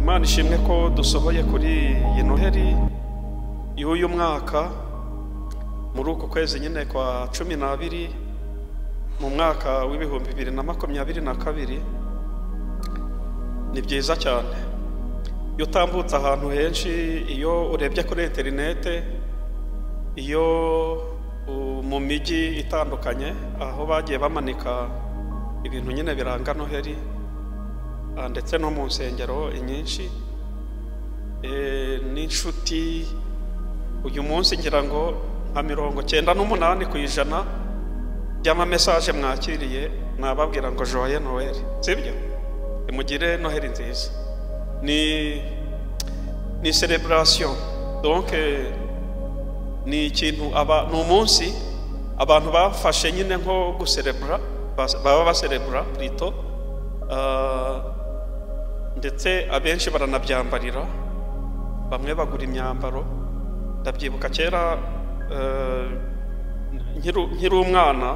Imana ishimwe ko dusohoye kuri iyi Noheri y'uyu mwaka, muri uku kwezi nyine kwa 12 mu mwaka w'2022. Ni byiza cyane iyo utambutse ahantu henshi, iyo urebye kuri interinete, iyo mu mijyi itandukanye aho bagiye bamanika ibintu nyine biranga Noheri, ndetse no mu nsengero nyinshi n'inshuti. Uyu munsi ngira ngo nka 98% by'amamesaje mwakiriye nababwira ngo joyeux Noël, sibyo? Mugire Noheri nziza. Ni celebration, donc ni ikintu ni umunsi abantu bafashe nyine nko guserebura, baba baserebura plutôt, ndetse abenshi baranabyambarira, bamwe bagura imyambaro. Ndabyibuka kera nkiri umwana,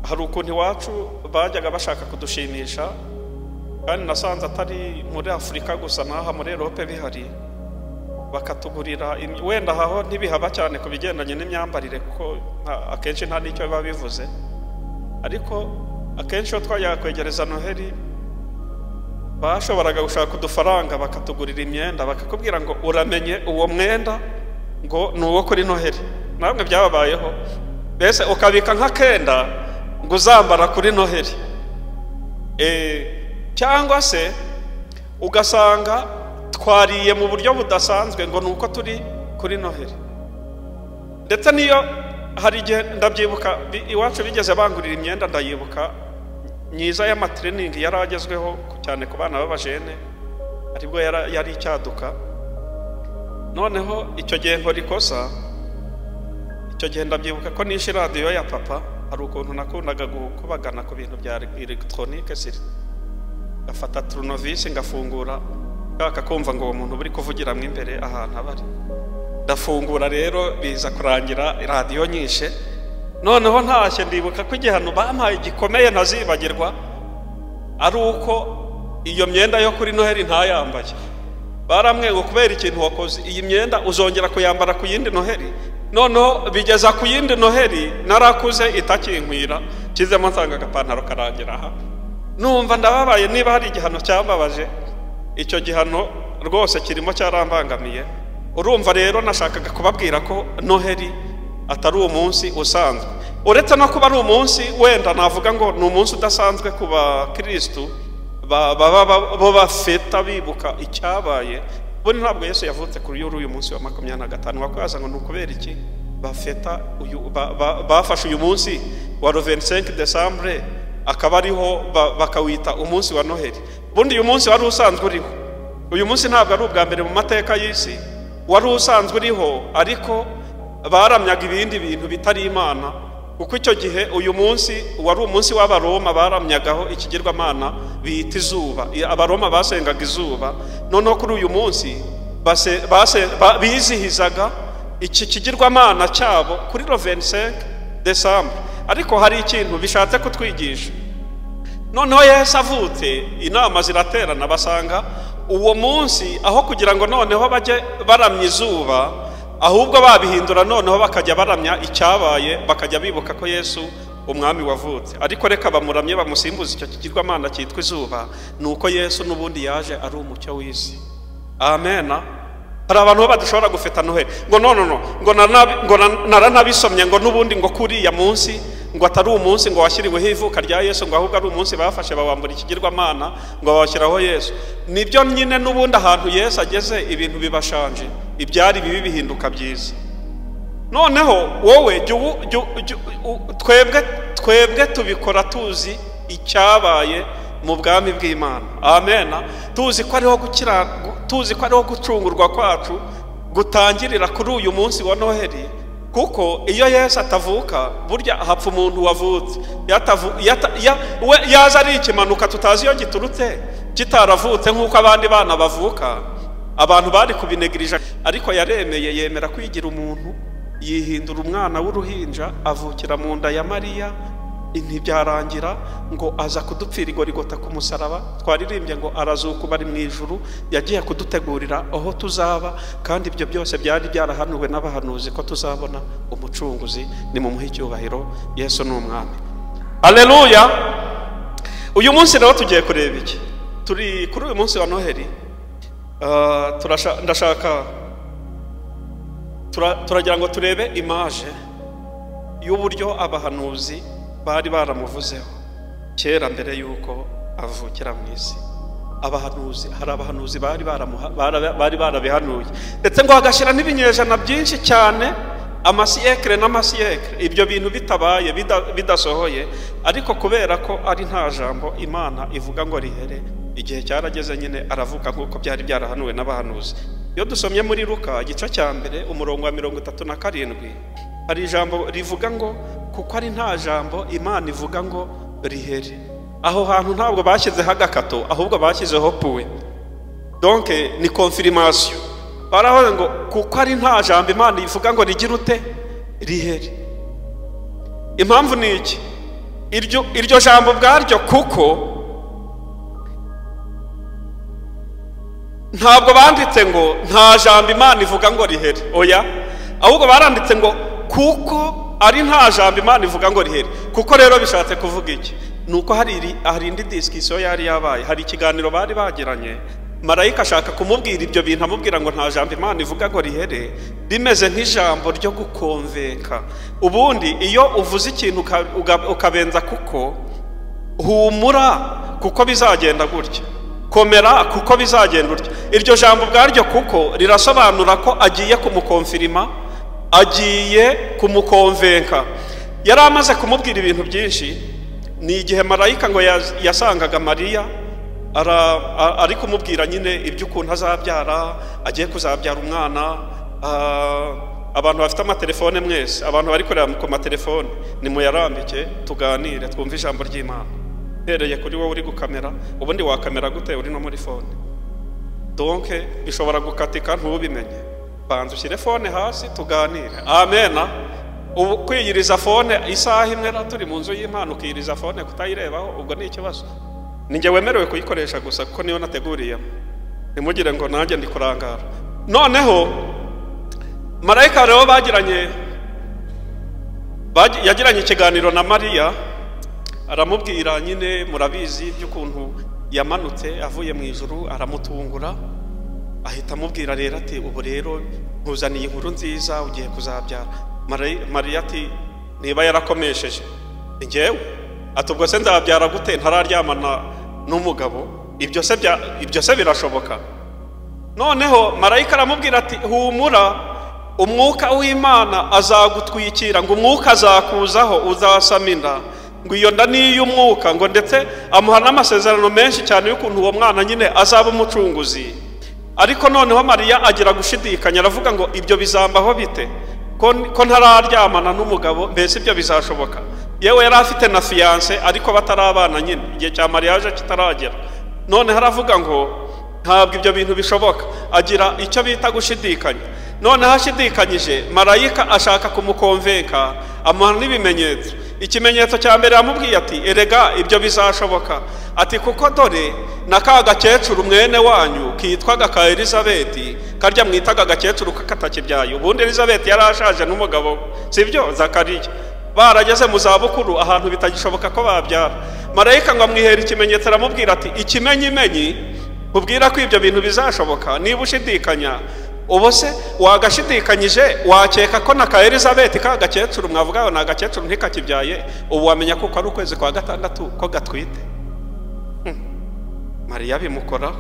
hari ukuntu iwacu bajyaga bashaka kudushimisha, kandi nasanze atari muri Afurika gusa, n'aha muri Europe bihari, bakatugurira wenda aho ntibihaba cyane ku bigendanye n'imyambarire, kuko akenshi nta n'icyo biba bivuze, ariko akenshi iyo twajyaga kwegereza Noheri bashoboraga gushaka udufaranga bakatugurira imyenda, bakakubwira ngo uramenye uwo mwenda ngo ni uwo kuri Noheri. Namwe byababayeho? Mbese ukabika nk'akenda ngo uzambara kuri Noheri, cyangwa se ugasanga twariye mu buryo budasanzwe ngo ni uko turi kuri Noheri. Ndetse niyo hari igihe ndabyibuka iwacu bigeze bangurira imyenda, ndayibuka myiza y'amatreningi yari agezweho cyane ku bana b'abajene, aribwo yari icyaduka. Noneho icyo gihe nkora ikosa. Icyo gihe ndabyibuka ko nishe radiyo ya papa. Hari ukuntu nakundaga gukubagana ku bintu bya elegitoronike, siri ngafata tournevis ngafungura, nshaka kumva ngo uwo muntu buri kuvugiramo imbere ahantu aba ari. Ndafungura rero, biza kurangira radiyo nyishe. Noneho ntashye ndibuka ko igihano bampaye gikomeye ntazibagirwa ari uko iyo myenda yo kuri Noheri ntayambaye. Baramwe ngo kubera ikintu wakoze, iyi myenda uzongera kuyambara ku yindi Noheri. Noneho bigeza ku yindi Noheri narakuze itakinkwira, kizemo nsanga agapantaro karangira aha. Numva ndababaye. Niba hari igihano cyambabaje, icyo gihano rwose kirimo cyarambangamiye. Urumva rero nashakaga kubabwira ko Noheri atari umunsi usanzwe, uretse no kuba ari umunsi wenda navuga ngo ni umunsi udasanzwe ku bakirisitu baba bo bafeta bibuka icyabaye. Ubundi ntabwo Yesu yavutse kuri uyu munsi wa 25. Wakwaza ngo ni ukubera iki bafeta uyu bafashe uyu munsi wa 25 Décembre akaba ariho bakawita umunsi wa Noheri? Ubundi uyu munsi wari usanzwe uriho. Uyu munsi ntabwo ari ubwa mbere mu mateka y'isi, wari usanzwe uriho, ariko baramyaga ibindi bintu bitari Imana, kuko icyo gihe uyu munsi wari umunsi w'Abaroma baramyagaho ikigirwamana bita izuba. Abaroma basengaga izuba. Noneho kuri uyu munsi bizihizaga iki kigirwamana cyabo kuri 25 Décembre. Ariko hari ikintu bishatse kutwigisha. Noneho Yesu avutse, inama ziraterana, basanga uwo munsi aho kugira ngo noneho bajye baramya izuba, ahubwo babihindura, noneho bakajya baramya icyabaye, bakajya bibuka ko Yesu umwami wavutse. Ariko reka bamuramye bamusimbuza icyo kigirwamana cyitwa izuba, ni uko Yesu n'ubundi yaje ari umucyo w'isi. Amen. Hari abantu badashobora gufeta Noheri ngo no no no, ngo naranabisomye ngo n'ubundi ngo kuriya munsi ngo atari umunsi ngo washyiriweho ivuka rya Yesu, ngo ahubwo ari umunsi bafashe bawambura ikigirwamana ngo babashyiraho Yesu. Nibyo nyine, n'ubundi ahantu Yesu ageze ibintu bibashanje, ibyari bibi bihinduka byiza. Noneho wowe twebwe tubikora tuzi icyabaye mu bwami bw'Imana. Amen. Tuzi ko ariho gukira, tuzi ko ariho gucungurwa kwacu gutangirira kuri uyu munsi wa Noheri, kuko iyo Yesu atavuka burya hapfa umuntu wavutse. Yaza ari ikimanuka tutazi iyo giturutse, kitaravutse nk'uko abandi bana bavuka, abantu bari kubinegirija. Ariko yaremeye, yemera kwigira umuntu, yihindura umwana w'uruhinja, avukira mu nda ya Mariya. Ntibyarangira ngo aza kudupfira igorigota ku musaraba. Twaririmbye ngo arazuka bari mu ijuru, yagiye kudutegurira aho tuzaba, kandi ibyo byose byari byarahanuwe n'abahanuzi ko tuzabona umucunguzi. Ni mu muhe icyubahiro, Yesu ni umwami. Haleluya. Uyu munsi rero tugiye kureba iki? Turi kuri uyu munsi wa Noheli. Ndashaka turagira ngo turebe image y'uburyo abahanuzi bari baramuvuzeho kera mbere yuko avukira mu isi. Abahanuzi, hari abahanuzi bari barabihanuye, ndetse ngo hagashyira n'ibinyejana byinshi cyane, amasiyekre n'amasiyekre, ibyo bintu bitabaye, bidasohoye. Ariko kubera ko ari nta jambo Imana ivuga ngo rihere, igihe cyarageze nyine aravuka nk'uko byari byarahanuwe n'abahanuzi. Iyo dusomye muri Luka igice cya 1 umurongo wa 37, hari ijambo rivuga ngo kuko ari nta jambo Imana ivuga ngo rihere. Aho hantu ntabwo bashyizeho agakato, ahubwo bashyizeho puwe. Donc ni confirmation. Baravuga ngo kuko ari nta jambo Imana ivuga ngo rigire ute, rihere. Impamvu ni iki? Iryo jambo bwaryo, kuko ntabwo banditse ngo nta jambo Imana ivuga ngo rihere, oya, ahubwo baranditse ngo kuko ari nta jambo Imana ivuga ngo rihere. Kuko rero bishatse kuvuga iki? Nuko hari indi discussion yari yabaye, hari ikiganiro bari bagiranye. Marayika ashaka kumubwira ibyo bintu, amubwira ngo nta jambo Imana ivuga ngo rihere, rimeze nk'ijambo ryo gukonvenka. Ubundi iyo uvuze ikintu ukabenza kuko, humura kuko bizagenda gutya, komera kuko bizagenda gutya. Iryo jambo ubwaryo kuko rirasobanura ko agiye kumukonfirima, agiye kumukonvenka. Yari amaze kumubwira ibintu byinshi. Ni igihe marayika ngo yasangaga Mariya ari kumubwira nyine iby'ukuntu azabyara, agiye kuzabyara umwana. Abantu bafite amatelefone mwese, abantu bari kureba ku matelefone, nimuyarambike tuganire, twumve ijambo ry'Imana. Hereye kuri wowe uri gukamera, ubundi wakamera gute uri no muri phone? Donc bishobora gukatika ntubimenye. Banza ushyire phone hasi tuganire. Amena. Ubu kwiyiriza phone isaha imwe turi mu nzu y'Imana, ukiyiriza phone kutayirebaho, ubwo ni ikibazo. Ninjye wemerewe kuyikoresha gusa kuko niyo nateguriyemo. Ntimugire ngo nanjye ndi kurangara. Noneho marayika rero yagiranye ikiganiro na Mariya, aramubwira nyine, murabizi by'ukuntu yamanutse avuye mu ijuru aramutungura, ahita amubwira rero ati ubu rero nkuzaniye inkuru nziza, ugiye kuzabyara. Mariya ati niba yarakomesheje njyewe, ati ubwo se nzabyara gute ntararyamana n'umugabo? Ibyo se birashoboka? Noneho marayika aramubwira ati humura, umwuka w'Imana azagutwikira, ngo umwuka azakuzaho, uzasama inda, ngo iyo nda ni iy'umwuka, ngo ndetse amuha n'amasezerano menshi cyane y'ukuntu uwo mwana nyine azaba umucunguzi. Ariko noneho Mariya agira gushidikanya, aravuga ngo ibyo bizambaho bite ko ntararyamana n'umugabo, mbese ibyo bizashoboka? Yewe yari afite na fiance ariko batarabana nyine, igihe cya mariage kitaragera. Noneho aravuga ngo ntabwo ibyo bintu bishoboka, agira icyo bita gushidikanya. Noneho ashidikanyije, marayika ashaka kumukonvenka, amuha n'ibimenyetso. Ikimenyetso cya mbere yamubwiye ati erega ibyo bizashoboka, ati kuko dore na ka gakecuru mwene wanyu kitwaga ka Elizabeti, karya mwitaga gakecuru kakatakibyaye. Ubundi Elizabeti yari ashaje n'umugabo, sibyo Zakariya, barageze mu zabukuru ahantu bitagishoboka ko babyara. Marayika ngo amwihera ikimenyetso, aramubwira ati ikimenyimenyi ubwira ko ibyo bintu bizashoboka, niba ushidikanya ubu se wagashidikanyije wakeka ko na ka Elizabeti ka gakecuru mwavuga na gakecuru ntikakibyaye, ubu wamenya kuko ari ukwezi kwa 6 ko gatwite. Mariya bimukora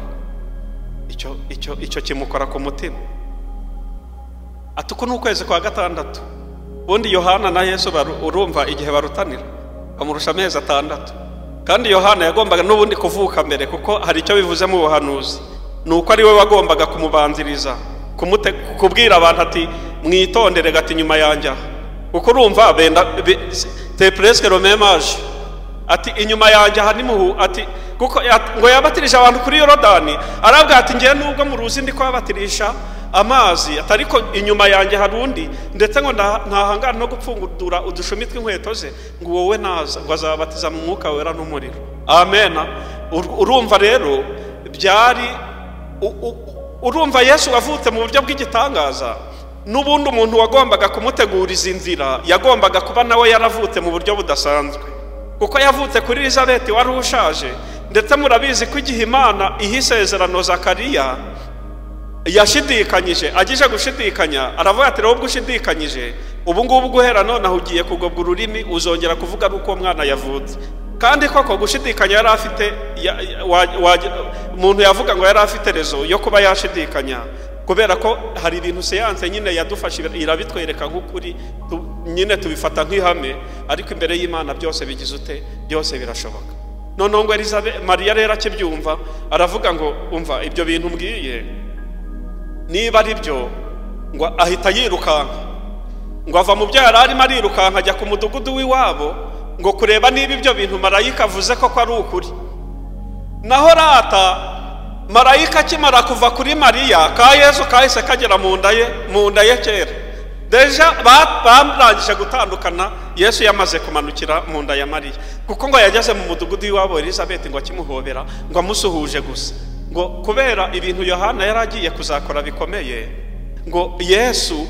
icyo kimukora ku mutima, ati uku ni ukwezi kwa 6. Ubundi Yohana na Yesu urumva igihe barutanira, bamurusha amezi 6. Kandi Yohana yagombaga n'ubundi kuvuka mbere, kuko hari icyo bivuze mu buhanuzi, nuko ari we wagombaga kumubanziriza, kubwira abantu ati mwitondere gati nyuma yanjye, kuko urumva benda te presque le même âge, ati inyuma yanjye aha nimuhu, ati kuko ngo yabatirije abantu kuri Yorodani, arabwa ati ngiye nubwo muruzi ndi kwabatirisha amazi, atariko inyuma yanjye hari undi, ndetse ngo ntahangana no gupfungura udushumi tw'inkweto ze, ngo wowe naza ngo azabatiza mu mwuka wera n'umuriro. Amen. Urumva rero byari urumva Yesu wavutse mu buryo bw'igitangaza, n'ubundi umuntu wagombaga kumuteguriza inzira yagombaga kuba nawe yaravutse mu buryo budasanzwe, kuko yavutse kuri Elizabeth wari ushaje. Ndetse murabizi ko igihe Imana iha isezerano Zakariya yashidikanyije, agije gushidikanya aravuga ati rero ubwo ushidikanyije ubu ngubu guhera none ugiye kugobwa ururimi, uzongera kuvuga ari uko mwana yavutse. Kandi koko gushidikanya yari afite, umuntu yavuga ngo yari afite rezo yo kuba yashidikanya, kubera ko hari ibintu siyanse nyine yadufashe irabitwereka nk'ukuri, nyine tubifata nk'ihame, ariko imbere y'Imana byose bigize ute, byose birashoboka. Noneho ngo Elizabeth Mariya rero akibyumva aravuga ngo umva ibyo bintu mbwiye niba ari byo, ngo ahita yirukanka, ngo ava mu byo yari arimo arirukanka ajya ku mudugudu w'iwabo ngo kureba niba ibyo bintu marayika avuze koko ari ukuri. Naho rata marayika akimara kuva kuri Mariya, ka Yesu kahise kagera mu nda ye kera. Deja barangije gutandukana, Yesu yamaze kumanukira mu nda ya Mariya, kuko ngo yageze mu mudugudu w'iwabo Elizabeth ngo akimuhobera, ngo amusuhuje gusa, ngo kubera ibintu Yohana yari agiye kuzakora bikomeye, ngo Yesu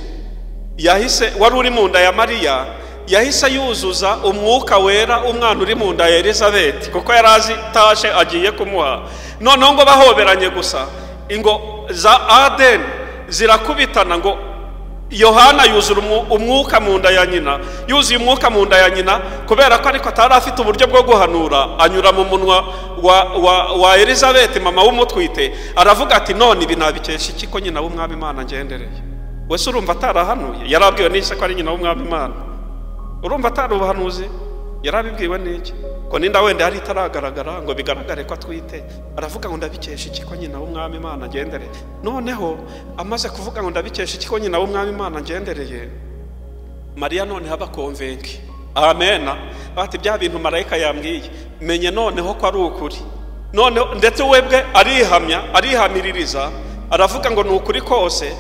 yahise wari uri mu nda ya Mariya yahise yuzuza umwuka wera umwana uri mu nda ya Elizabeth, kuko yari azi tashe agiye kumuha. Noneho ngo bahoberanye gusa, ingo za Aden zirakubitana, ngo Yohana yuzura umwuka mu nda ya nyina, yuzuye umwuka mu nda ya nyina, kubera ko ariko atari afite uburyo bwo guhanura, anyura mu munwa wa Elizabeth mama w'umutwite, aravuga ati none ibi nabikesha iki ko nyina w'umwami Imana ngendereye? Wese urumva atarahanuye? Yarabwiwe n'iki ko ari nyina w'umwami Imana? Urumva atari ubuhanuzi? Yarabibwiwe n'iki? Ko ninda wenda yari itaragaragara ngo bigaragare ko atwite, aravuga ngo ndabikesha iki ko nyina w'umwami Imana ngendereye? Noneho amaze kuvuga ngo ndabikesha iki ko nyina w'umwami Imana ngendereye, Mariya noneho aba konvenki. Amen. Bati bya bintu marayika yambwiye menye noneho ko ari ukuri. Noneho ndetse webwe arihamya, arihamiririza, aravuga ngo ni ukuri kose.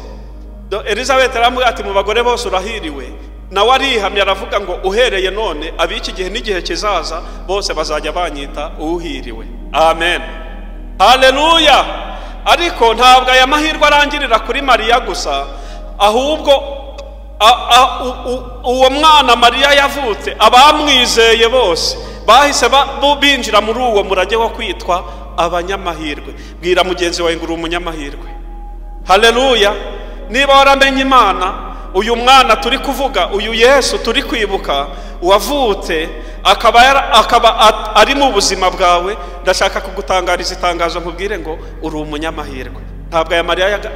Elizabeth aramubwira ati mu bagore bose urahiriwe. Nawe arihamya aravuga ngo uhereye none ab'iki gihe n'igihe kizaza bose bazajya banyita uhiriwe. Amen. Haleluya. Ariko ntabwo aya mahirwe arangirira kuri Mariya gusa, ahubwo uwo mwana Mariya yavutse abamwizeye bose bahise binjira muri uwo murage wo kwitwa abanyamahirwe. Bwira mugenzi wawe ngo uri umunyamahirwe. Haleluya. Niba waramenye Imana, uyu mwana turi kuvuga, uyu Yesu turi kwibuka wavutse akaba ari mu buzima bwawe, ndashaka kugutangariza itangazo nkubwire ngo uri umunyamahirwe.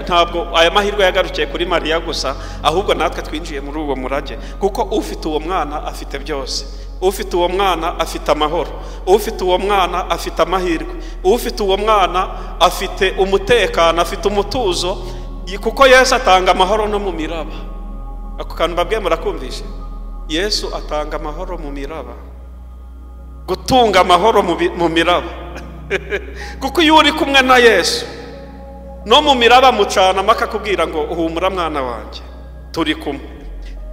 Ntabwo aya mahirwe yagarukiye kuri Mariya gusa, ahubwo natwe twinjiye muri uwo murage, kuko ufite uwo mwana afite byose. Ufite uwo mwana afite amahoro, ufite uwo mwana afite amahirwe, ufite uwo mwana afite umutekano, afite umutuzo, kuko Yesu atanga amahoro no mu miraba. Ako kantu babwiye murakumvishe? Yesu atanga amahoro mu miraba. Gutunga amahoro mu miraba. Kuko iyo uri kumwe na Yesu no mu miraba mucana akakubwira ngo uhumura mwana wanjye turi kumwe.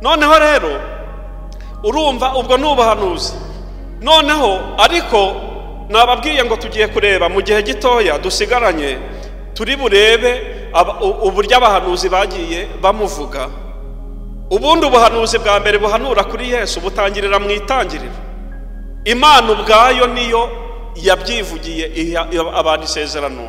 Noneho rero urumva ubwo n'ubuhanuzi. Noneho ariko nababwiye ngo tugiye kureba mu gihe gitoya dusigaranye, turi burebe uburyo abahanuzi bagiye bamuvuga. Ubundi ubuhanuzi bwa mbere buhanura kuri Yesu butangirira mu itangiriro. Imana ubwayo niyo yabyivugiye iha abantu isezerano,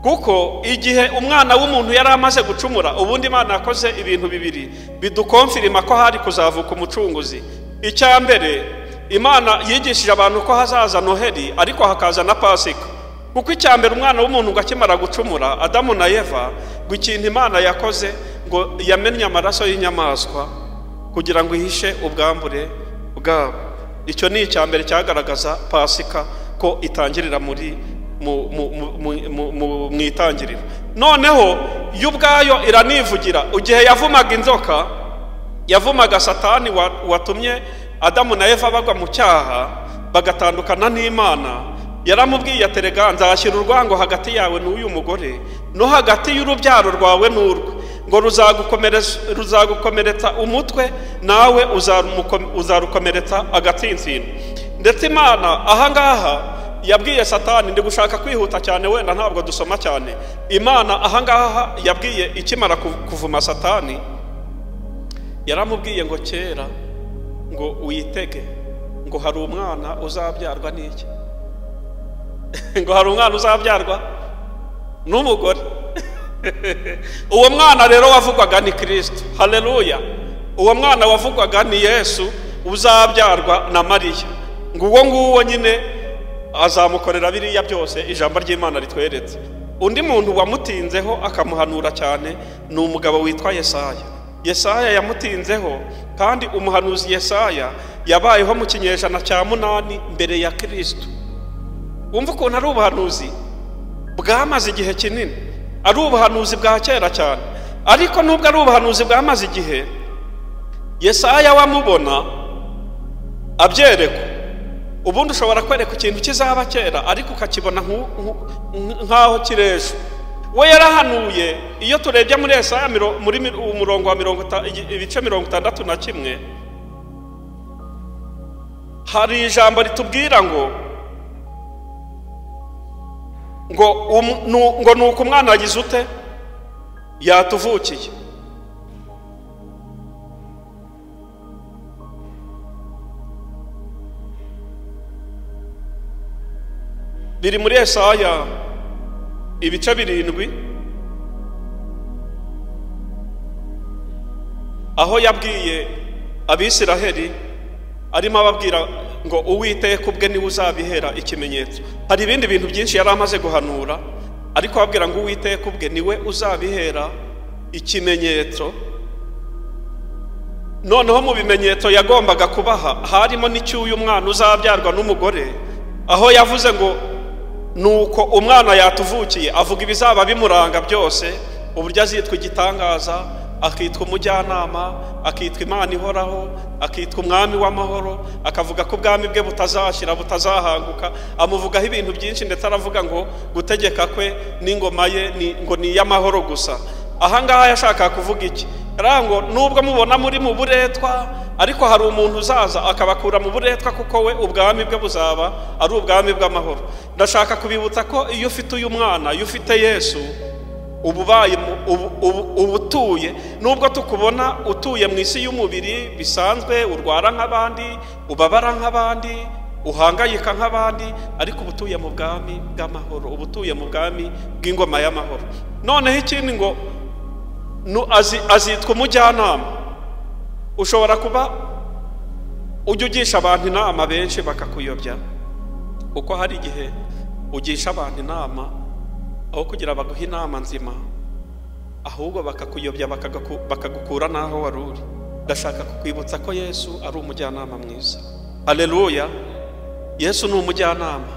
kuko igihe umwana w'umuntu yari amaze gucumura, ubundi Imana yakoze ibintu bibiri bidukonfirima ko hari kuzavuka umucunguzi. Icya mbere, Imana yigishije abantu ko hazaza Noheli ariko hakaza na Pasika. Kuko icya mbere umwana w'umuntu ngo akimara gucumura, Adamu na Eva, ngo ikintu Imana yakoze ngo yamennye amaraso y'inyamaswa kugira ngo ihishe ubwambure bwabo. Icyo ni icya mbere cyagaragaza Pasika ko itangirira muri mu itangiriro. Noneho yo ubwayo iranivugira igihe yavumaga inzoka, yavumaga Satani watumye Adamu na Eva bagwa mu cyaha bagatandukana n'Imana. Yaramubwiye ati rega nzashyira urwango hagati yawe n'uyu mugore, no hagati y'urubyaro rwawe n'urwe, ngo ruzagukomeretsa umutwe, nawe uzarukomeretsa agatsinsino. Ndetse Imana ahangaha yabwiye Satani, ndi gushaka kwihuta cyane wenda ntabwo dusoma cyane. Imana ahangaha yabwiye ikimara kuvuma Satani, yaramubwiye ngo kera ngo uyitege ngo hari umwana uzabyarwa n'iki? Ngo hari umwana uzabyarwa n'umugore. Uwo mwana rero wavugwaga ni Kristo. Haleluya. Uwo mwana wavugwaga ni Yesu uzabyarwa na Mariya. Ngo uwo nguwo nyine azamukorera biriya byose ijambo ry'Imana ritweretse. Undi muntu wamutinzeho akamuhanura cyane ni umugabo witwa Yesaya. Yesaya yamutinzeho, kandi umuhanuzi Yesaya yabayeho mu kinyejana cya 8 mbere ya Kristo. Wumva ukuntu ari ubuhanuzi bwamaze igihe kinini, ari ubuhanuzi bwa kera cyane. Ariko nubwo ari ubuhanuzi bwamaze igihe, Yesaya wamubona abyerekwa. Ubundi ushobora kwereka ikintu kizaba kera ariko ukakibona nkaho kirejo. We yarahanuye. Iyo turebye muri Yesaya muri umurongo wa ibice 61, hari ijambo ritubwira ngo ngo nuko umwana yagize ute yatuvukiye. Biri muri Yesaya ibice 7, aho yabwiye Abisiraheli arimo ababwira ngo Uwiteka ubwe niwe uzabihera ikimenyetso. Hari ibindi bintu byinshi yari amaze guhanura, ariko ababwira ngo Uwiteka ubwe niwe uzabihera ikimenyetso. Noneho mu bimenyetso yagombaga kubaha harimo n'icy'uyu mwana uzabyarwa n'umugore, aho yavuze ngo nuko umwana yatuvukiye, avuga ibizaba bimuranga byose, uburyo azitwa igitangaza, akitwa umujyanama, akitwa Imana ihoraho, akitwa umwami w'amahoro, akavuga ko ubwami bwe butazashira butazahanguka. Amuvugaho ibintu byinshi, ndetse aravuga ngo gutegeka kwe n'ingoma ye ngo ni iy'amahoro gusa. Ahangaha yashakaga kuvuga iki? Ngo nubwo mubona muri mu buretwa, ariko hari umuntu uzaza akabakura mu buretwa, kuko we ubwami bwe buzaba ari ubwami bw'amahoro. Ndashaka kubibutsa ko iyo ufite uyu mwana, iyo ufite Yesu, ububaye ubutuye. Nubwo tukubona utuye mu isi y'umubiri bisanzwe, urwara nk'abandi, ubabara nk'abandi, uhangayika nk'abandi, ariko ubutuye mu bwami bw'amahoro, ubutuye mu bwami bw'ingoma y'amahoro. Noneho ikindi ngo azitwa umujyanama. Ushobora kuba ujya ugisha abantu inama benshi bakakuyobya, kuko hari igihe ugisha abantu inama aho kugira baguhe inama nzima, ahubwo bakakuyobya bakagukura naho wari uri. Ndashaka kukwibutsa ko Yesu ari umujyanama mwiza. Haleluya. Yesu ni umujyanama,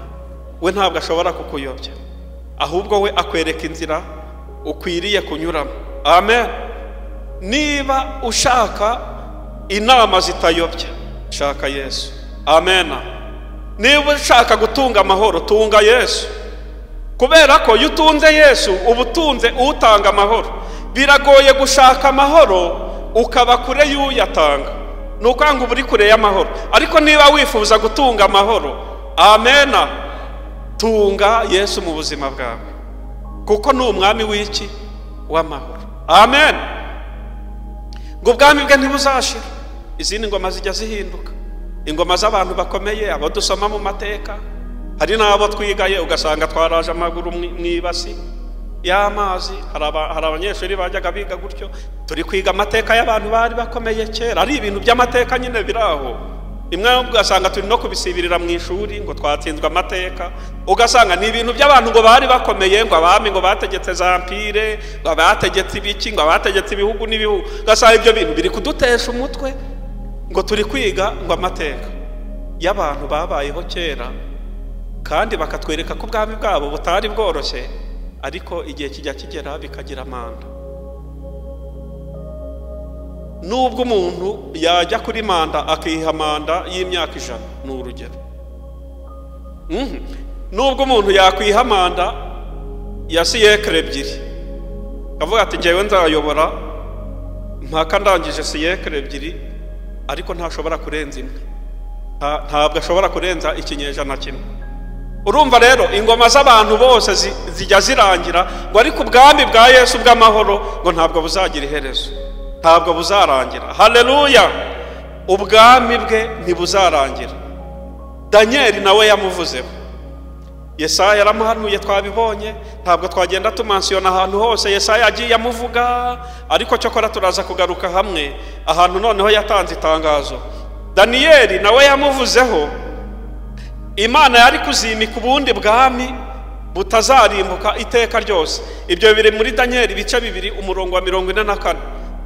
we ntabwo ashobora kukuyobya, ahubwo we akwereka inzira ukwiriye kunyuramo. Amen. Niba ushaka inama zitayobya, shaka Yesu. Amen. Niba ushaka gutunga amahoro, tunga Yesu. Kubera ko iyo utunze Yesu uba utunze utanga amahoro. Biragoye gushaka amahoro ukaba kure y'uyatanga, ni ukwanga uba uri kure y'amahoro. Ariko niba wifuza gutunga amahoro, amena, tunga Yesu mu buzima bwawe, kuko ni umwami w'iki? W'amahoro. Amen. Ngo ubwami bwe ntibuzashira. Izindi ngoma zijya zihinduka, ingoma z'abantu bakomeye, abo dusoma mu mateka, hari n'abo twigaye ugasanga twaraje amaguru mu ibasi y'amazi. Hari abanyeshuri bajyaga biga gutyo, turi kwiga amateka y'abantu bari bakomeye kera, ari ibintu by'amateka nyine biraho. Rimwe ugasanga turi no kubisibirira mu ishuri ngo twatsinzwe amateka, ugasanga ni ibintu by'abantu ngo bari bakomeye, ngo abami ngo bategetse za mpire, ngo bategetse ibiki, ngo bategetse ibihugu n'ibihugu. Ugasanga ibyo bintu biri kudutesha umutwe ngo turi kwiga ngo amateka y'abantu babayeho kera, kandi bakatwereka ko ubwami bwabo butari bworoshye, ariko igihe kijya kigera bikagira manda. Nubwo umuntu yajya kuri manda akiha manda y'imyaka 100, ni urugero. Nubwo umuntu yakwiha manda ya siyekere 2, Avuga ati ngewe nzayobora mpaka ndangije siyekere ebyiri, ariko ntashobora kurenza imwe, ntabwo ashobora kurenza ikinyejana kimwe. Urumva rero ingoma z'abantu bose zijya zirangira, ngo ariko ubwami bwa Yesu bw'amahoro ngo ntabwo buzagira iherezo, ntabwo buzarangira. Haleluya! Ubwami bwe ntibuzarangira. Daniel nawe yamuvuzeho, Yesaya yaramuhanuye, twabibonye, ntabwo twagenda tumansiyona ahantu hose Yesaya yagiye amuvuga, ariko cyokora turaza kugaruka hamwe ahantu noneho yatanze itangazo. Daniel nawe yamuvuzeho, Imana yari kuzimika ubundi bwami butazarimbuka iteka ryose. Ibyo biri muri Daniel ibice 2 umurongo wa 44.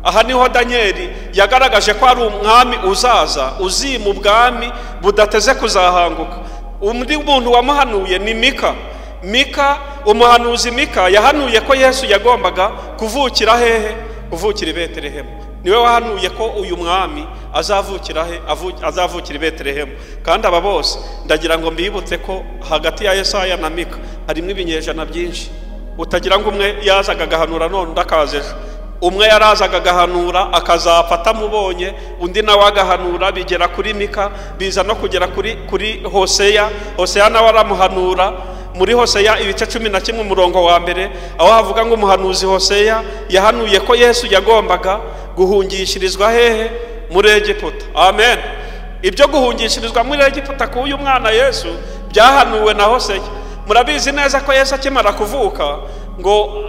Aha niho Daniel yagaragaje ko ari umwami uzaza uzima ubwami budateze kuzahanguka. Undi muntu wamuhanuye ni Mika. Mika, umuhanuzi Mika yahanuye ko Yesu yagombaga kuvukira hehe? Kuvukira i Betelehemu. Niwe wahanuye ko uyu mwami azavukira he? Azavukira i Betelehemu. Kandi aba bose ndagira ngo mbibutse ko hagati ya Yesaya na Mika harimo ibinyejana byinshi. Utagira ngo umwe yazaga agahanura none undi akaza ejo. Umwe yarazaga agahanura akazapfa atamubonye, undi nawe agahanura, bigera kuri Mika, biza no kugera kuri Hoseya. Hoseya nawe aramuhanura. Muri Hoseya ibice 11 umurongo wa 1, aho havuga ngo umuhanuzi Hoseya yahanuye ko Yesu yagombaga guhungishirizwa hehe? Muri Egiputa. Amen. Ibyo guhungishirizwa muri Egiputa k'uyu mwana Yesu byahanuwe na Hoseya. Murabizi neza ko Yesu akimara kuvuka ngo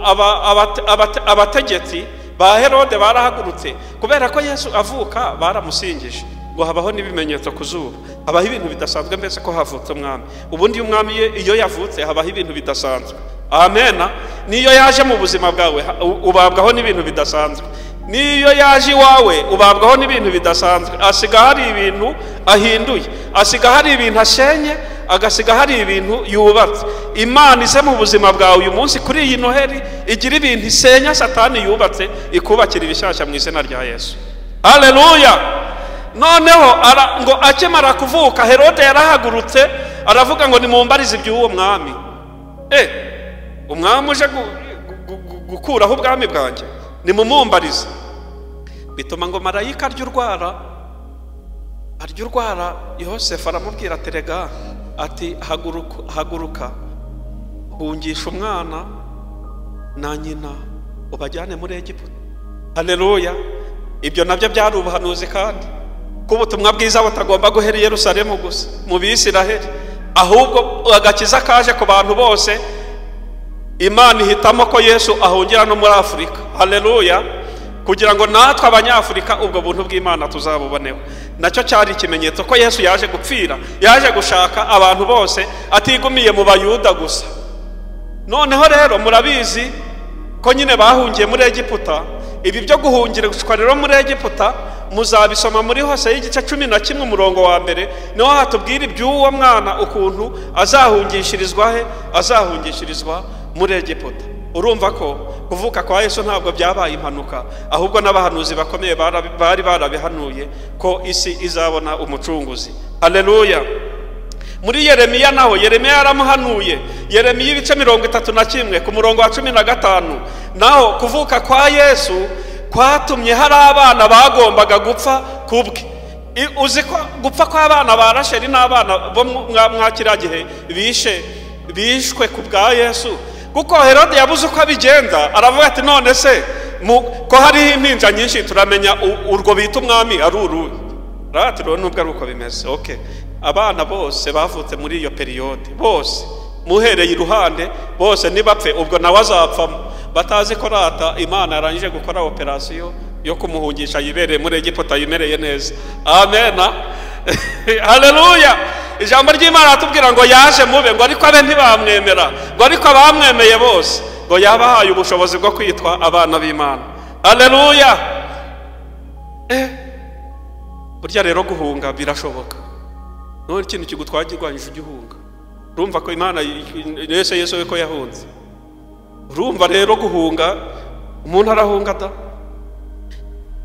abategetsi ba Herode barahagurutse, kubera ko Yesu avuka baramusingije, ngo habaho n'ibimenyetso ku zuba, habaho ibintu bidasanzwe, mbese ko havutse umwami. Ubundi umwami iyo yavutse habaho ibintu bidasanzwe. Amen. Niyo yaje mu buzima bwawe ubabwaho n'ibintu bidasanzwe, niyo yaje iwawe ubabwaho n'ibintu bidasanzwe. Asiga hari ibintu ahinduye, asiga hari ibintu ashenye, agasiga hari ibintu yubatse. Imana ize mu buzima bwawe uyu munsi kuri iyi Noheli igira ibintu isenya Satani yubatse, ikubakira ibishyashya mu izina rya Yesu. Haleluya! Noneho ngo akimara kuvuka Herode yarahagurutse aravuga ngo nimumbarize iby'uwo mwami. Umwami uje gukuraho ubwami bwanjye, nimumumbarize. Bituma ngo marayika arya urwara, Yosefu aramubwira ati rega, ati haguruka, hungisha umwana na nyina ubajyane muri Egiputa. Haleluya! Ibyo nabyo byari ubuhanuzi, kandi ko ubutumwa bwiza butagomba guhera i Yerusalemu gusa mu Bisiraheli, ahubwo agakiza kaje ku bantu bose. Imana ihitamo ko Yesu ahungira no muri Afurika. Haleluya! Kugira ngo natwe abanyafurika ubwo buntu bw'Imana tuzabuboneho. Nacyo cyari ikimenyetso ko Yesu yaje gupfira, yaje gushaka abantu bose, atigumiye mu Bayuda gusa. Noneho rero murabizi ko nyine bahungiye muri Egiputa. Ibi byo guhungirishwa rero muri Egiputa muzabisoma muri Hoseya igice 11 umurongo wa 1, niho hatubwira iby'uwo mwana ukuntu azahungishirizwa he? Azahungishirizwa muri Egiputa. Urumva ko kuvuka kwa Yesu ntabwo byabaye impanuka, ahubwo n'abahanuzi bakomeye bari barabihanuye ko isi izabona umucunguzi. Haleluya! Muri Yeremiya naho Yeremiya yaramuhanuye. Yeremiya ibice 31 ku murongo wa 15, naho kuvuka kwa Yesu kwatumye hari abana bagombaga gupfa kubwe. Uzi ko gupfa kw'abana ba Rasheli n'abana bo mwa kiriya gihe bishwe ku bwa Yesu, kuko Herode yabuze uko abigenza, aravuga ati none se ko hariho impinja nyinshi turamenya urwo bita umwami ari uruhe? Ati rero nubwo ari uko bimeze, okay, abana bose bavutse muri iyo periyode bose muhereye iruhande bose nibapfe, ubwo nawe azapfamo. Batazi ko rata Imana yarangije gukora operasiyo yo kumuhungisha yibereye muri Egiputa yimereye neza. Amen. Haleluya! Ijambo ry'Imana atubwira ngo yaje mube, ngo ariko abe ntibamwemera, ngo ariko abamwemeye bose ngo yabahaye ubushobozi bwo kwitwa abana b'Imana. Haleluya! Burya rero guhunga birashoboka. None ikintu kigutwagirwanyije ugihunga. Urumva ko Imana Yesu we ko yahunze. Urumva rero guhunga umuntu arahunga da.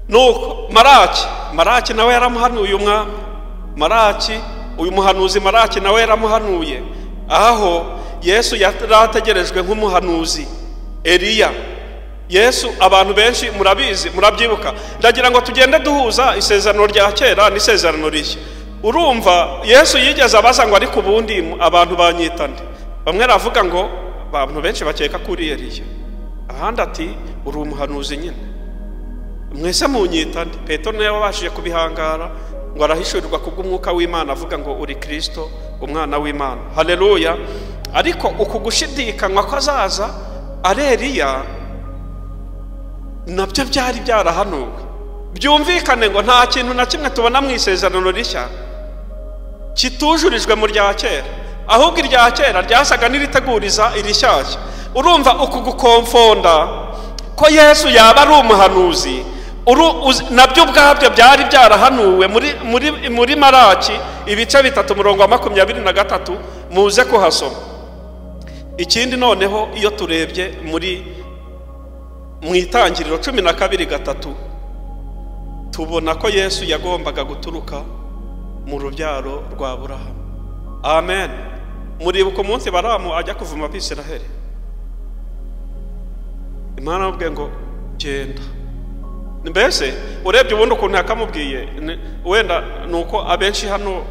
Nuko Maraki nawe yaramuhanuye umwami. Maraki, uyu muhanuzi Maraki nawe yaramuhanuye. Aho Yesu yarategerejwe nk'umuhanuzi Eliya. Yesu abantu benshi murabizi, murabyibuka. Ndagira ngo tugende duhuza isezerano rya kera n'isezerano rishya. Urumva Yesu yigeze abaza ngo ariko ubundi abantu banyitande. Bamwe ravuga ngo abantu benshi bakeka kuri Eliya, ahandi ati uri umuhanuzi nyine, mwese munyitande. Petero nawe wabashije kubihangara ngo arahishurirwa kubw'umwuka w'Imana avuga ngo uri Kristo umwana w'Imana. Haleluya. Ariko uku gushidikanywa ko azaza ari Eliya nabyo byari byarahanuwe. Byumvikane ngo nta kintu na kimwe tubona mu isezerano rishya kitujurijwe mu rya kera, ahubwo irya kera ryasaga n'iriteguriza irishyashya. Urumva uku gukomfonda ko Yesu yaba ari umuhanuzi nabyo ubwabyo byari byarahanuwe muri Maraki ibice 3 umurongo wa 23, muze kuhasoma. Ikindi noneho iyo turebye muri mu itangiriro 12:3 tubona ko Yesu yagombaga guturuka mu rubyaro rwa Aburahamu. Amen. Muribuka umunsi Balamu ajya kuvuma Abisiraheli, Imana amubwiye ngo genda. Mbese urebye ubundi ukuntu yakamubwiye, wenda nuko abenshi hano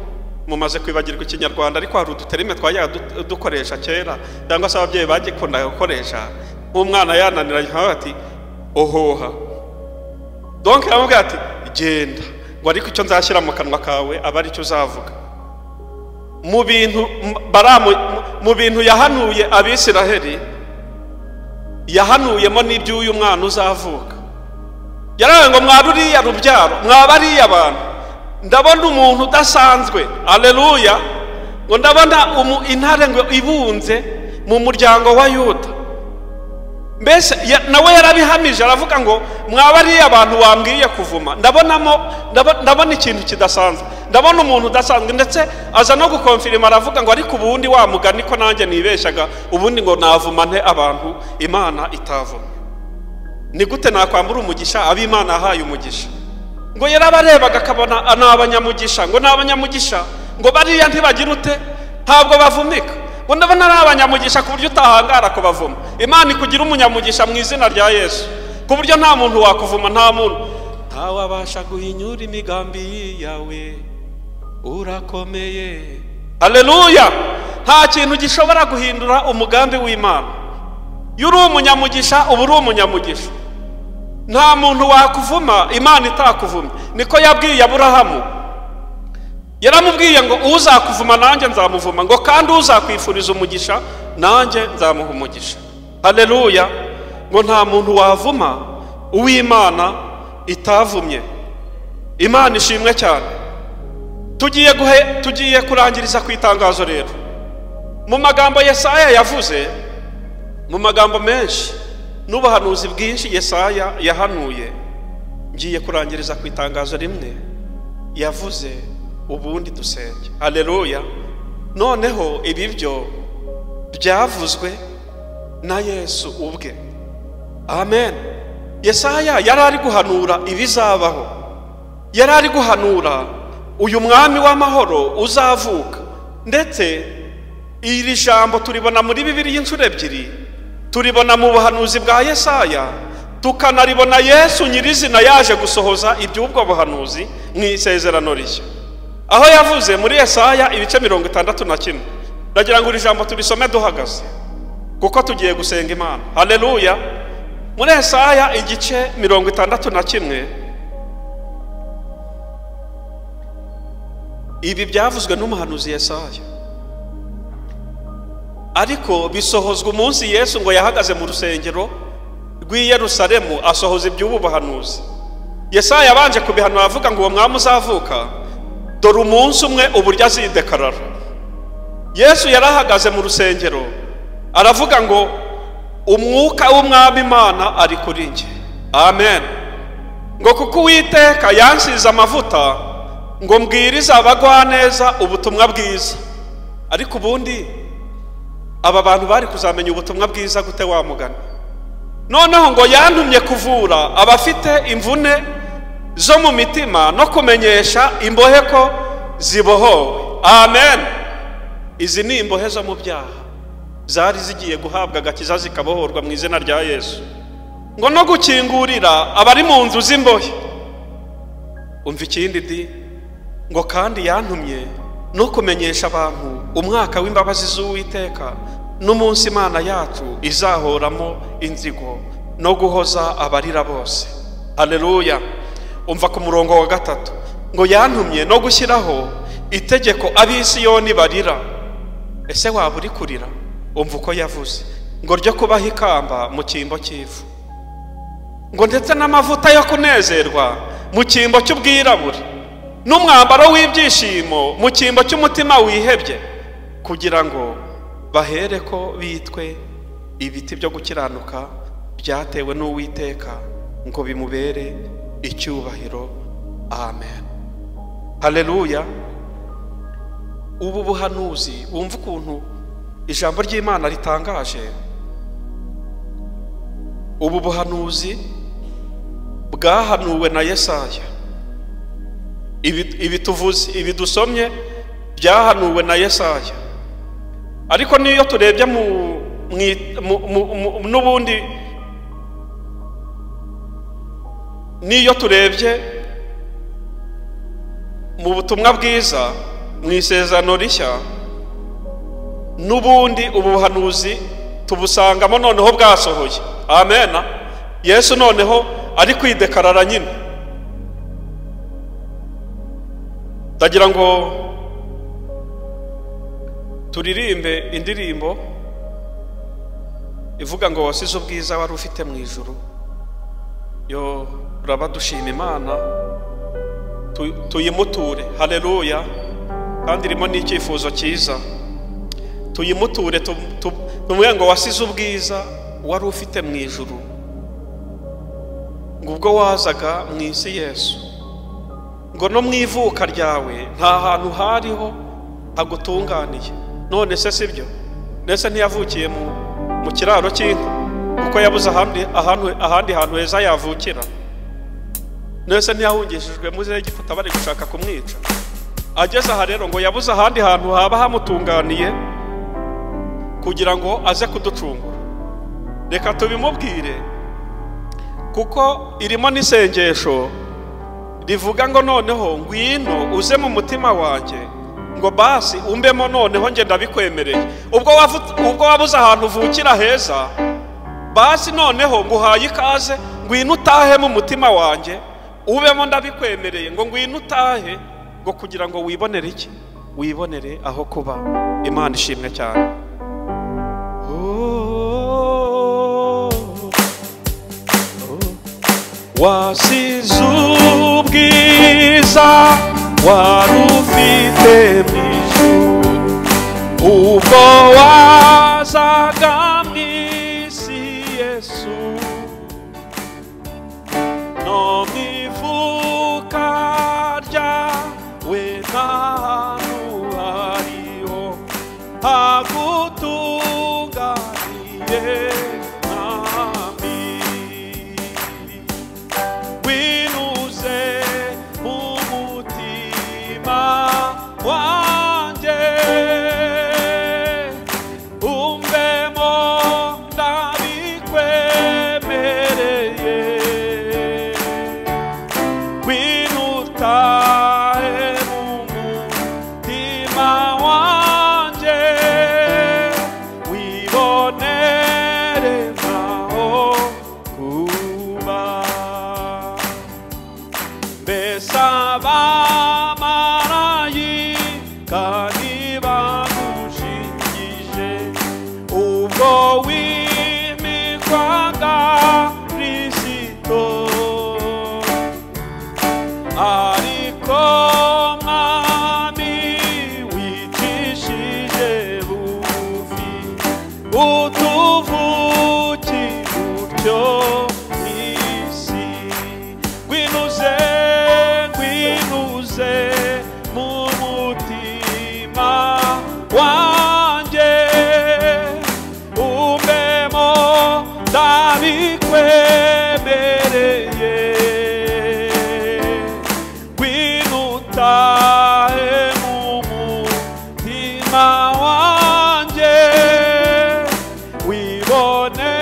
mumaze kwibagirwa ikinyarwanda, ariko hari uduterime twajyaga dukoresha kera, cyangwa se ababyeyi bagikundaga gukoresha. Nk'umwana yananiranye ati ohoha, donc yamubwiye ati genda, ngo ariko icyo nzashyira mu kanwa kawe aba aricyo uzavuga. Mu bintu Balamu, mu bintu yahanuye Abisiraheli, yahanuyemo n'iby'uyu mwana uzavuka. Yaravuze ngo mwaruriya rubyaro, mwabariya abantu, ndabona umuntu udasanzwe. Haleluya. Ngo ndabona intare ngo ibunze mu muryango wa Yuda. Mbese nawe yarabihamije aravuga ngo mwabariya abantu wambwiye kuvuma, ndabona ikintu kidasanzwe, ndabona umuntu udasanzwe. Ndetse aza no gukonfirima aravuga ngo ariko ubundi wa mugani ko nanjye nibeshaga, ubundi ngo navuma nte abantu Imana itavuma? Ni gute nakwambura umugisha ab'Imana ahaye umugisha? Ngo yarabarebaga akabona ni abanyamugisha, ngo ni abanyamugisha, ngo bariya ntibagira ute, ntabwo bavumika. Ngo ndabona ari abanyamugisha ku buryo utahangara kubavuma. Imana ikugira umunyamugisha mu izina rya Yesu, ku buryo nta muntu wakuvuma, nta muntu. Ntawabasha guhinyura imigambi yawe, urakomeye. Haleluya. Nta kintu gishobora guhindura umugambi w'Imana. Iyo uri umunyamugisha uba uri umunyamugisha. Nta muntu wakuvuma Imana itakuvumye. Niko yabwiye Aburahamu, yaramubwiye ngo uzakuvuma nanjye nzamuvuma, ngo kandi uzakwifuriza umugisha nanjye nzamuha umugisha. Haleluya. Ngo nta muntu wavuma uw'Imana itavumye. Imana ishimwe cyane. Tugiye kurangiriza ku itangazo rero. Mu magambo Yesaya yavuze, mu magambo menshi n'ubuhanuzi bwinshi Yesaya yahanuye, ngiye kurangiriza ku itangazo rimwe yavuze, ubundi dusenge. Haleluya. Noneho ibi byo byavuzwe na Yesu ubwe. Amen. Yesaya yari ari guhanura ibizabaho, yari ari guhanura uyu mwami w'amahoro uzavuka. Ndetse iri jambo turibona muri Bibiliya inshuro ebyiri, turibona mu buhanuzi bwa Yesaya, tukanaribona Yesu nyirizina yaje gusohoza iby'ubwo buhanuzi mu isezerano rishya, aho yavuze muri Yesaya ibice 61. Ndagira ngo iri jambo turisome duhagaze kuko tugiye gusenga Imana. Haleluya. Muri Yesaya igice 61, ibi byavuzwe n'umuhanuzi Yesaya, ariko bisohozwa umunsi Yesu ngo yahagaze mu rusengero rw'i Yerusalemu asohoza iby'ubu buhanuzi. Yesaya yabanje kubihanura avuga ngo uwo mwami uzavuka, dore umunsi umwe uburyo azidekarara. Yesu yarahagaze mu rusengero aravuga ngo umwuka w'umwami Imana ari kuri njye. Amen. Ngo kuko Uwiteka yansize amavuta ngo mbwirize abagwaneza ubutumwa bwiza. Ariko ubundi aba bantu bari kuzamenya ubutumwa bwiza gute wa mugani? Noneho ngo yantumye kuvura abafite imvune zo mu mitima no kumenyesha imbohe ko zibohowe. Amen. Izi ni imbohe zo mu byaha zari zigiye guhabwa agakiza zikabohorwa mu izina rya Yesu. Ngo no gukingurira abari mu nzu z'imbohe. Umva ikindi di, ngo kandi yantumye no kumenyesha abantu umwaka w'imbabazi z'Uwiteka n'umunsi Imana yacu izahoramo inzigo no guhoza abarira bose. Haleluya. Umva ku murongo wa 3, ngo yantumye no gushyiraho itegeko ab'Isiyoni barira. Ese waba uri kurira? Umva uko yavuze, ngo ryo kubaha ikamba mu cyimbo cy'ivu, ngo ndetse n'amavuta yo kunezerwa mu cyimbo cy'ubwirabure, n'umwambaro w'ibyishimo mu cyimbo cy'umutima wihebye, kugira ngo bahere ko bitwe ibiti byo gukiranuka byatewe n'Uwiteka, ngo bimubere icyubahiro. Amen. Haleluya. Ubu buhanuzi, wumva ukuntu ijambo ry'Imana ritangaje. Ubu buhanuzi bwahanuwe na Yesaya. Ibi tuvuze, ibi dusomye byahanuwe na Yesaya. Ariko niyo turebye mu n'ubundi, niyo turebye mu butumwa bwiza mu isezerano rishya, n'ubundi ubuhanuzi tubusangamo noneho bwasohoye. Amen. Yesu noneho ari kwidekarara nyine. Ndagira ngo turirimbe indirimbo ivuga ngo wasize ubwiza wari ufite mu ijuru. Yo uraba dushima Imana, tuyimuture. Haleluya. Kandi irimo n'icyifuzo cyiza. Tuyimuture, tumubwire ngo wasize ubwiza wari ufite mu ijuru, ngo ubwo wazaga mu isi Yesu, ngo no mu ivuka ryawe nta hantu hariho hagutunganiye. None se sibyo? Ndetse ntiyavukiye mu kiraro cy'inka, kuko yabuze ahandi hantu heza yavukira. Ndetse ntiyahungishijwe muri Egiputa bari gushaka kumwica. Ageze aha rero ngo yabuze ahandi hantu haba hamutunganiye kugira ngo aze kuducungura. Reka tubimubwire, kuko irimo n'isengesho rivuga ngo noneho ngwino uze mu mutima wanjye, ngo basi umbemo noneho nge ndabikwemereye. Ubwo wabuze ahantu uvukira heza, basi noneho nguhaye ikaze, ngwino utahe mu mutima wanjye, ubemo ndabikwemereye, ngo ngwino utahe, ngo kugira ngo wibonere iki? Wibonere aho kuba. Imana ishimwe cyane. Wasize ubwiza wari ufite mu ijuru, ubwo wazaga mu isi Yesu, no mu ivuka ryawe nta hantu hariho hagutunganiye. Umutima wanjye wibone.